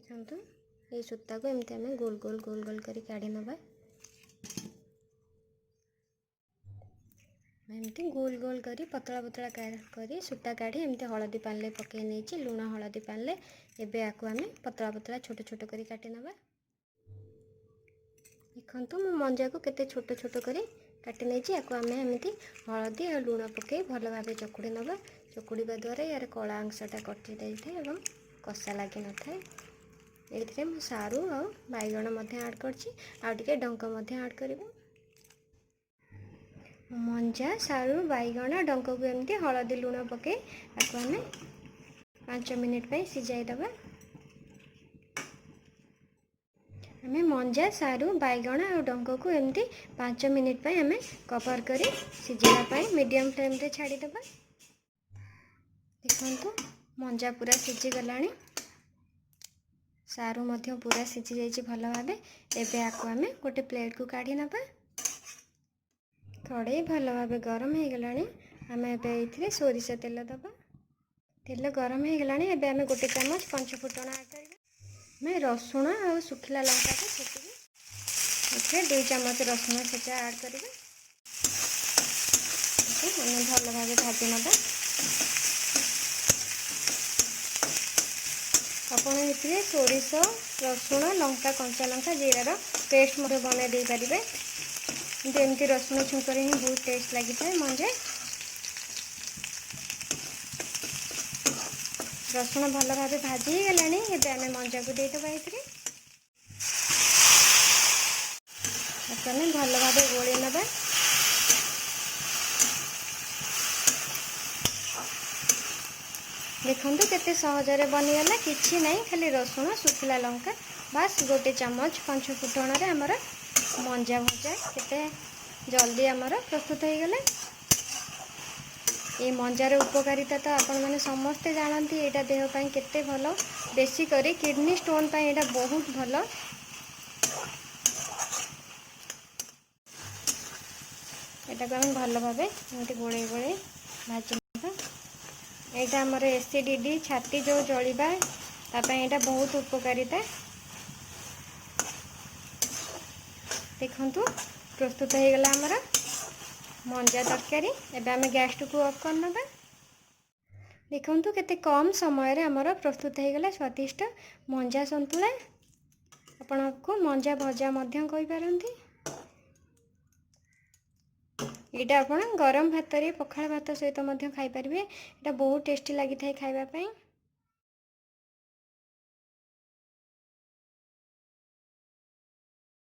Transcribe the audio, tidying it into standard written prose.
ଦେଖନ୍ତୁ, ଏଇ ସୂତାକୁ ଏମିତି ଆମେ ଗୋଲ ଗୋଲ ଗୋଲ ଗୋଲ କରି କାଢ଼ି ନେବା। ଏମିତି ଗୋଲ ଗୋଲ କରି ପତଳା ପତଳା କରି ସୂତା କାଢ଼ି ଏମିତି ହଳଦୀ ପାଣିରେ ପକାଇ ନେଇଛି, ଲୁଣ ହଳଦୀ ପାଣିରେ। ଏବେ ୟାକୁ ଆମେ ପତଳା ପତଳା ଛୋଟ ଛୋଟ କରି କାଟି ନେବା। ଦେଖନ୍ତୁ, ମୁଁ ମଞ୍ଜାକୁ କେତେ ଛୋଟ ଛୋଟ କରି କାଟି ନେଇଛି। ୟାକୁ ଆମେ ଏମିତି ହଳଦୀ ଆଉ ଲୁଣ ପକାଇ ଭଲ ଭାବେ ଚକୁଡ଼ି ନେବା। ଚକୁଡ଼ିବା ଦ୍ୱାରା ୟାର କଳା ଅଂଶଟା କଟି ଯାଇଥାଏ ଏବଂ କଷା ଲାଗିନଥାଏ। ଏଇଥିରେ ମୁଁ ସାରୁ ଆଉ ବାଇଗଣ ମଧ୍ୟ ଆଡ଼୍ କରିଛି, ଆଉ ଟିକେ ଡଙ୍କ ମଧ୍ୟ ଆଡ଼୍ କରିବି। ମଞ୍ଜା, ସାରୁ, ବାଇଗଣ, ଡଙ୍କକୁ ଏମିତି ହଳଦୀ ଲୁଣ ପକାଇ ତାକୁ ଆମେ 5 ମିନିଟ୍ ପାଇଁ ସିଝାଇ ଦେବା। ଆମେ ମଞ୍ଜା, ସାରୁ, ବାଇଗଣ ଆଉ ଡଙ୍କକୁ ଏମିତି 5 ମିନିଟ୍ ପାଇଁ ଆମେ କଭର୍ କରି ସିଝିବା ପାଇଁ ମିଡ଼ିୟମ୍ ଫ୍ଲେମ୍ରେ ଛାଡ଼ିଦେବା। ଦେଖନ୍ତୁ, ମଞ୍ଜା ପୁରା ସିଝିଗଲାଣି, ସାରୁ ମଧ୍ୟ ପୁରା ସିଝି ଯାଇଛି ଭଲ ଭାବେ। ଏବେ ଆକୁ ଆମେ ଗୋଟେ ପ୍ଲେଟ୍କୁ କାଢ଼ି ନେବା। କଢ଼େଇ ଭଲ ଭାବେ ଗରମ ହେଇଗଲାଣି। ଆମେ ଏବେ ଏଇଥିରେ ସୋରିଷ ତେଲ ଦେବା। ତେଲ ଗରମ ହେଇଗଲାଣି। ଏବେ ଆମେ ଗୋଟେ ଚାମଚ ପଞ୍ଚ ଫୁଟଣ ଆଡ଼୍ କରିବା। ଆମେ ରସୁଣ ଆଉ ଶୁଖିଲା ଲଙ୍କାକୁ ଛେଚିକି ଏଥିରେ 2 ଚାମଚ ରସୁଣ ଛେଚା ଆଡ଼୍ କରିବା। ଆମେ ଭଲ ଭାବେ ଭାଜି ନେବା। ଆପଣ ଏଥିରେ ସୋରିଷ, ରସୁଣ, ଲଙ୍କା, କଞ୍ଚା ଲଙ୍କା, ଜିରାର ପେଷ୍ଟ ମଧ୍ୟ ବନାଇ ଦେଇପାରିବେ। କିନ୍ତୁ ଏମିତି ରସୁଣ ଛୁଙ୍କରେ ହିଁ ବହୁତ ଟେଷ୍ଟ ଲାଗିଥାଏ ମଞ୍ଜା। ରସୁଣ ଭଲ ଭାବେ ଭାଜି ହେଇଗଲାଣି। ଏବେ ଆମେ ମଞ୍ଜାକୁ ଦେଇଦେବା ଏଥିରେ। ତାକୁ ଆମେ ଭଲ ଭାବେ ଗୋଳେଇ ନେବା। ଦେଖନ୍ତୁ କେତେ ସହଜରେ ବନିଗଲା। କିଛି ନାହିଁ, ଖାଲି ରସୁଣ, ଶୁଖିଲା ଲଙ୍କା, ବାସ୍ ଗୋଟେ ଚାମଚ ପଞ୍ଚ ଫୁଟଣରେ ଆମର ମଞ୍ଜା ଭଜା କେତେ ଜଲ୍ଦି ଆମର ପ୍ରସ୍ତୁତ ହେଇଗଲା। ଏଇ ମଞ୍ଜାର ଉପକାରିତା ତ ଆପଣମାନେ ସମସ୍ତେ ଜାଣନ୍ତି, ଏଇଟା ଦେହ ପାଇଁ କେତେ ଭଲ। ବେଶୀ କରି କିଡ଼ନୀ ଷ୍ଟୋନ୍ ପାଇଁ ଏଇଟା ବହୁତ ଭଲ। ଏଟାକୁ ଆମେ ଭଲ ଭାବେ ଏମିତି ଗୋଳେଇ ଗୋଳେଇ ଭାଜି ନେବା। ଏଇଟା ଆମର ଏସିଡ଼ିଟି, ଛାତି ଯେଉଁ ଜଳିବା, ତା ପାଇଁ ଏଇଟା ବହୁତ ଉପକାରିତା। ଦେଖନ୍ତୁ, ପ୍ରସ୍ତୁତ ହେଇଗଲା ଆମର ମଞ୍ଜା ତରକାରୀ। ଏବେ ଆମେ ଗ୍ୟାସଟିକୁ ଅଫ୍ କରିନେବା। ଦେଖନ୍ତୁ କେତେ କମ୍ ସମୟରେ ଆମର ପ୍ରସ୍ତୁତ ହେଇଗଲା ସ୍ୱାଦିଷ୍ଟ ମଞ୍ଜା ସନ୍ତୁଳା। ଆପଣଙ୍କୁ ମଞ୍ଜା ଭଜା ମଧ୍ୟ କହିପାରନ୍ତି। ଏଇଟା ଆପଣ ଗରମ ଭାତରେ, ପଖାଳ ଭାତ ସହିତ ମଧ୍ୟ ଖାଇପାରିବେ। ଏଇଟା ବହୁତ ଟେଷ୍ଟି ଲାଗିଥାଏ ଖାଇବା ପାଇଁ।